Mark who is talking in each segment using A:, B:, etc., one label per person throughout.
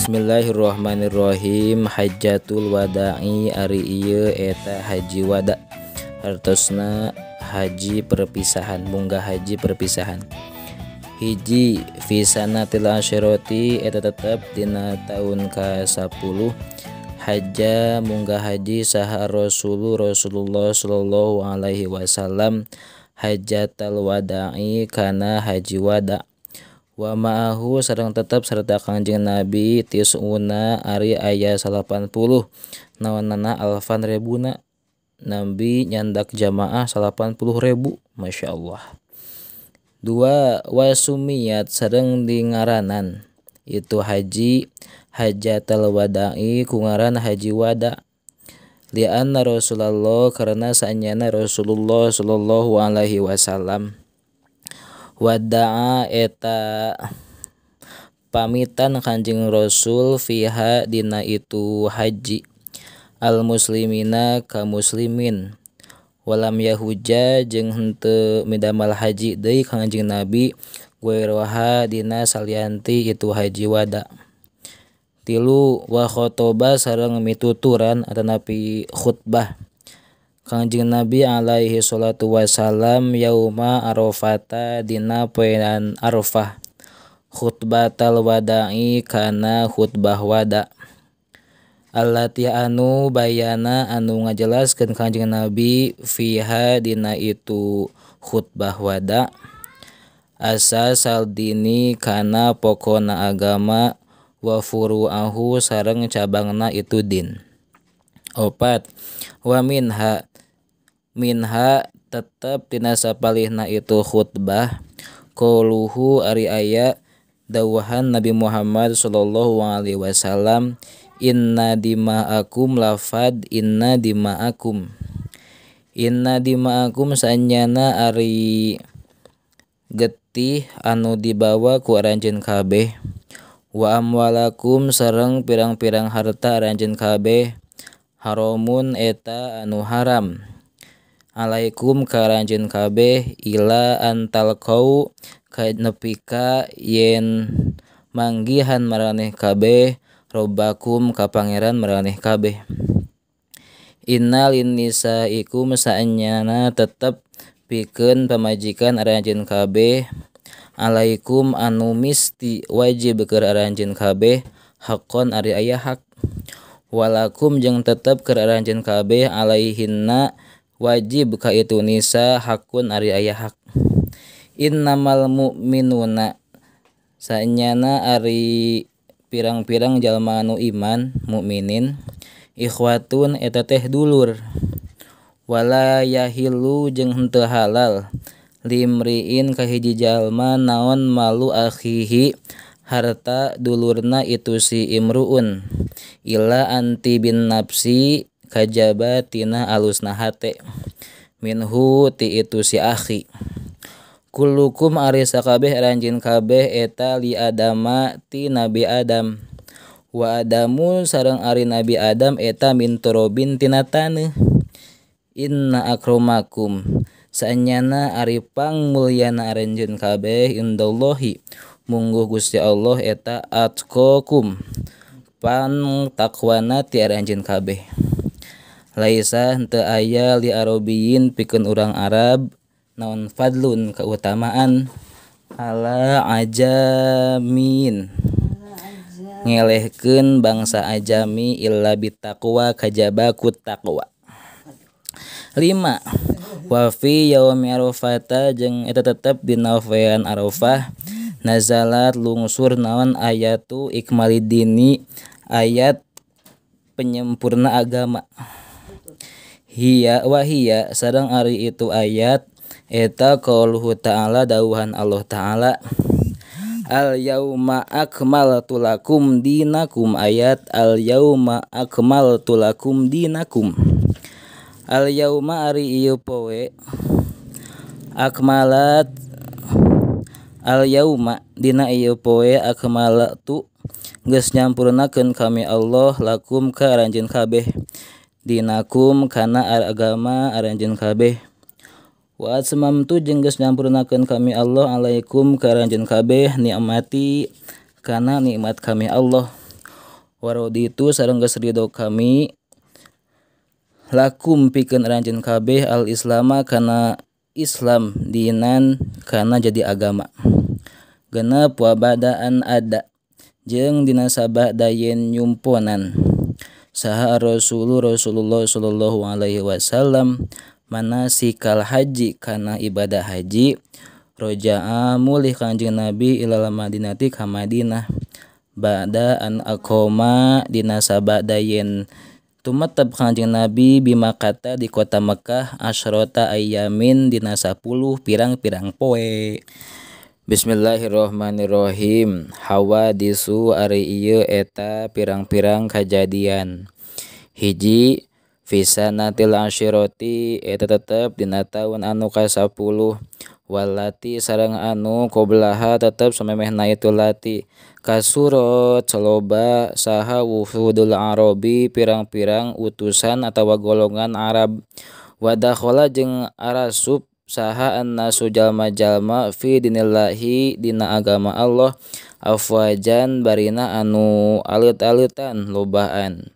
A: Bismillahirrahmanirrahim. Hajjatul wada'i ari ieu eta haji wada, hartosna haji perpisahan, munggah haji perpisahan. Hiji fi sanatil asyirati eta tetep dina taun ka-10 haja munggah haji saha Rasulullah sallallahu alaihi wasallam hajjatal wada'i kana haji wada. Wa ma'ahu sareng tetep sarta Kangjeng Nabi tisuna ari aya 80 naonana alfan rebuna. Nabi nyandak jamaah 80.000, Masya Allah. Dua wasumiyat sareng dingaranan itu haji hajjatal wada'i kungaran haji wada. Li'anna Rasulullah karena saanyana Rasulullah sallallahu alaihi wasallam wada'a eta pamitan Kanjeng Rasul fiha dina itu haji al muslimina ka muslimin walam yahuja jeung henteu midamal haji deui Kanjeng Nabi gueroha dina salianti itu haji wada. Tilu wa khotoba sareng mituturan atanapi khutbah Kangjeng Nabi alaihi salatu wasalam yauma arafata dina poean Arafah khutbatal wada'i kana khutbah wada allati anu bayana anu ngajelaskeun Kangjeng Nabi fiha dina itu khutbah wada asasal dini kana pokona agama wa furu'ahu sareng cabangna itu din. Opat wa minha minha tetep tina sapalihna itu khutbah qauluhu ari aya dawuhan Nabi Muhammad sallallahu alaihi wasallam inna dima'akum lafad inna dima'akum inna dima'akum sanyana ari getih anu dibawa ku aranjeun kabeh wa amwalakum sareng pirang-pirang harta aranjeun kabeh haramun eta anu haram alaikum ka aranjeun kabeh ila antalqau ka nepi ka yen manggihan maraneh kabeh robbakum ka pangeran maraneh kabeh. Inna linnisaikum saanyana tetep pikeun pamajikan aranjeun kabeh alaikum anu misti wajib keur aranjeun kabeh haqqon ari aya hak walakum jeung tetep keur aranjeun kabeh alaihinna wajib ka itu nisa hakun ari aya hak. Innamal mu'minuna saenyana ari pirang-pirang jalma anu iman mukminin ikhwatun eta teh dulur wala yahilu jeung henteu halal limriin ka hiji jalma naon malu akhihi harta dulurna itu si imruun ila anti bin nafsi kajaba tina alusna hate minhu ti itu si akhi. Kullukum ari sakabeh aranjeun kabeh eta li adama ti Nabi Adam wa adamu sareng ari Nabi Adam eta min turobin tina taneuh. Inna akromakum saenyana ari pangmulyana aranjeun kabeh indallahi mungguh Gusti Allah eta atqakum pan takwana ti aranjeun kabeh. Laisa henteu aya li arabiyin pikeun urang Arab naon fadlun kautamaan ala ajamin ngelehkeun bangsa ajami illa bitaqwa kajaba ku taqwa. 5 wa fi yaumi arafata jeung eta tetep dina poean Arafah nazalat lungsur naon ayatu ikmalidini ayat penyempurna agama. Hiya wa hiya sareng ari itu ayat eta qauluhu ta'ala dawuhan Allah ta'ala al yauma akmaltu lakum dinakum ayat al yauma akmaltu lakum dinakum. Al yauma ari ieu poe akmalat al yauma dina ieu poe akmaltu geus nyampurnakeun kami Allah lakum ka aranjeun kabeh dinakum kana agama aranjeun kabeh wa atmamtu jeung geus nyampurnakeun kami Allah alaikum ka aranjeun kabeh nikmati kana nikmat kami Allah. Waroditu sareng geus ridho kami lakum pikeun aranjeun kabeh al islama kana Islam dinan kana jadi agama. 6 wabadaan ada jeung dina sabada yen nyumponan saha Rasulullah sallallahu alaihi wasallam manasikal haji kana ibadah haji rojaa mulih Kanjeng Nabi ilal Madinati ka Madinah ba'da an aqoma dina sabada yen tumetep Kanjeng Nabi bimakata di kota Mekah asyrota ayyamin dina 10 pirang-pirang poe. Bismillahirrahmanirrahim. Hawadisu ari ieu eta pirang-pirang kajadian. 1 fisanatil asyirati eta tetep dina taun anu ka-10 walati sareng anu qoblaha tetep samemehna itu lati kasurat saloba saha wufudul arabi pirang-pirang utusan atawa golongan Arab wadakhala jeung arasup saha annasu jalma-jalma fi dinillahi dina agama Allah afwajan barina anu alit-alitan lobaan.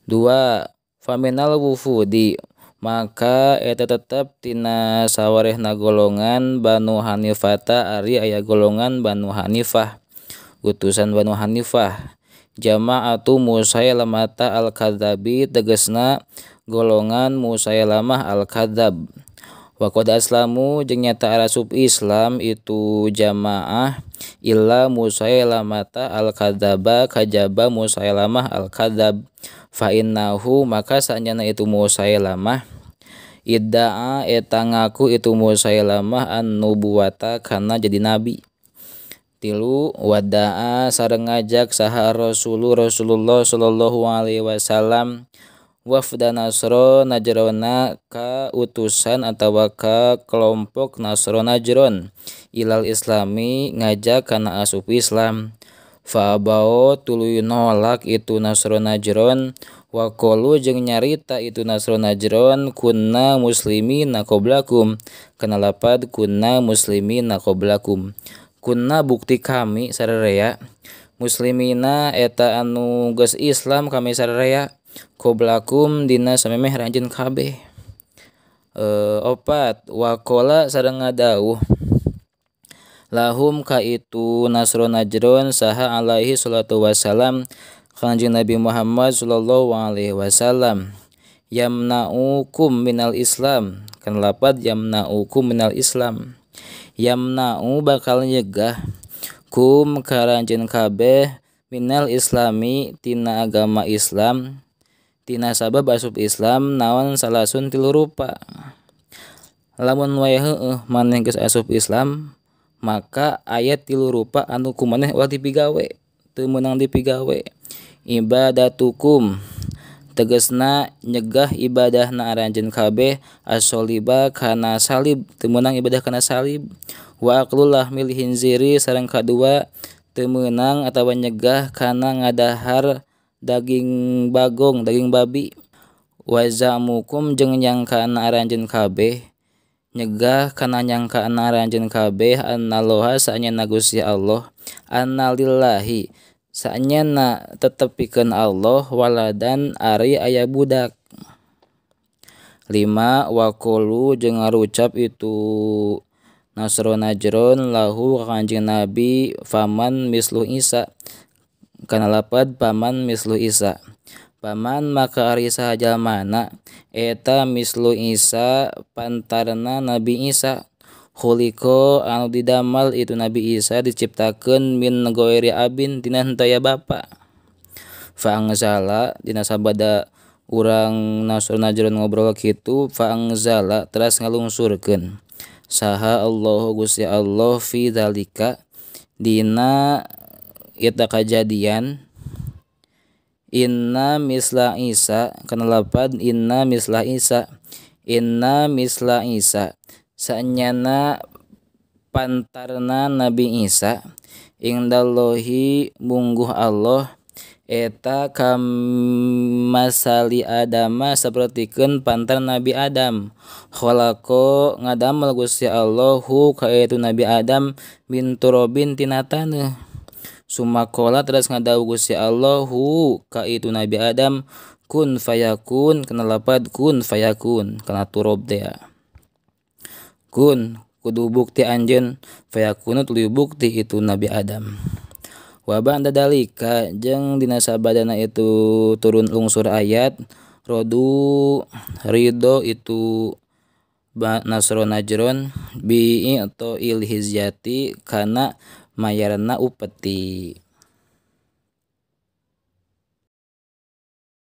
A: 2 faminal wufudi maka eta tetep tina sawarehna golongan Banu Hanifata ari aya golongan Banu Hanifah utusan Banu Hanifah jama'atu Musailamata al-Kadzabi tegesna golongan Musailamah al-Kadzab. Wa qad aslamu jeung nyata arasup Islam itu jamaah illa Musailamata al-Kadzaba kajaba Musailamah al-Kadzab fa innahu maka saanyana itu Musailamah idda'a eta ngaku itu Musailamah an-nubuwata kana jadi nabi. 3 wada'a sareng ngajak saha Rasulullah sallallahu alaihi wasallam wafda Nasro Najrona ka utusan atawa ka kelompok Nasro Najron ilal islami ngajak kana asup Islam fa abao tuluy nolak itu Nasro Najron wa qalu jeung nyarita itu Nasro Najron kunna muslimina qablakum kana lapad kunna muslimina qablakum kunna bukti kami sararea muslimina eta anu geus Islam kami sararea qoblakum dina samemeh ranjeun kabeh. 4 waqala sareng ngadawuh lahum ka itu Nasro Najron saha alaihi salatu wasalam Kanjeng Nabi Muhammad sallallahu alaihi wasallam yamna'ukum minal Islam kan lapad yamna'ukum minal Islam yamna'u bakal nyegah kum ka ranjeun kabeh minal islami tina agama Islam tina sabab asup Islam naon salasun tilu rupa. Lamun wae heueuh maneh geus asup Islam maka aya tilu rupa anu ku maneh ulah dipigawe teu meunang dipigawe. Ibadatukum tegesna nyegah ibadahna aranjeun kabeh as-soliba kana salib teu meunang ibadah kana salib wa aqlul lahmil hinziri sareng kadua teu meunang atawa nyegah kana ngadahar daging bagong daging babi wa zamukum jeung nyangkaana aranjeun kabeh nyegah kana nyangkaana aranjeun kabeh annaloha saanyana Gusti Allah annalillahi saanyana tetep pikeun Allah waladan ari aya budak. 5 waqulu jeung ngarucap itu Nasro Najron lahu ka Kanjeng Nabi faman mislu Isa kana lapad paman mislu Isa paman maka ari saha jalmana eta mislu Isa pantarna Nabi Isa khuliqa anu didamal itu Nabi Isa diciptakeun min ghairi abin tina henteu aya bapa. Fa angzala dina sabada urang Nasro Najron ngobrol kitu fa angzala teras ngalungsurkeun saha Allahu Gusti Allah fi dzalika dina eta kajadian inna misla Isa kana lapad inna misla Isa inna misla Isa saenyana pantarna Nabi Isa ingdallahi mungguh Allah eta kamasali Adama sapertikeun pantar Nabi Adam khalaqa ngadamel Gusti Allahu ka itu Nabi Adam min turabin tina taneuh Sumakola teras ngadawuh Gusti Allahu ka itu Nabi Adam kun fayakun kana lapad kun fayakun kana turob teh kun kudu bukti anjeun fayakunu tuluy bukti itu Nabi Adam. Wa ba'da dalika jeung dina sabadana itu turun lungsur ayat rodu ridho itu nasro najron bi atau ilhizyati kana mayarna upeti.